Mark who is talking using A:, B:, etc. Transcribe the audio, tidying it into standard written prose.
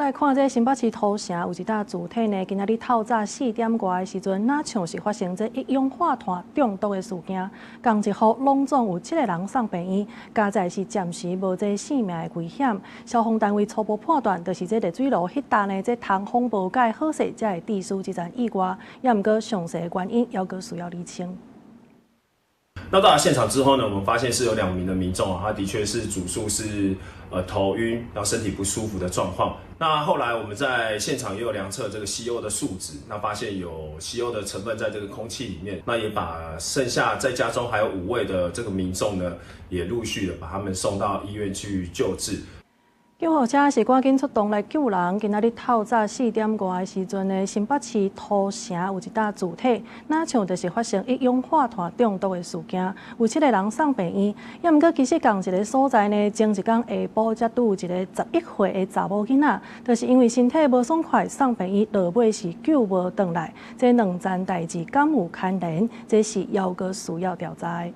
A: 來看這新北市土城有一搭住宅呢，今仔日透早4點外的時陣，若像是發生這一氧化碳中毒的事件，仝一戶攏總有七個人送病院，佳哉是暫時無這性命的危險。消防單位初步判斷，就是這熱水爐彼搭呢，這通風無蓋好勢，才會致使這層意外。也毋過詳細的原因，猶閣需要釐清。
B: 那到達現場之後呢，我們發現是有兩名的民眾啊，他的確是主訴是頭暈，然後身體不舒服的狀況。那後來我們在現場也有量測這個 CO 的數值，那發現有 CO 的成分在這個空氣裡面。那也把剩下在家中還有五位的這個民眾呢，也陸續的把他們送到醫院去救治。
A: 救護車是趕緊出動來救人。今仔日透早4點外的時陣呢，新北市土城有一搭住宅，若像就是發生一氧化碳中毒的事件，有七個人送病院。也毋過其實仝一个所在呢，前一工下晡才拄有一個11歲的查某囡仔，就是因為身體無爽快送病院，落尾是救無轉來。這兩件代誌敢有牽連？這是猶閣需要調查的。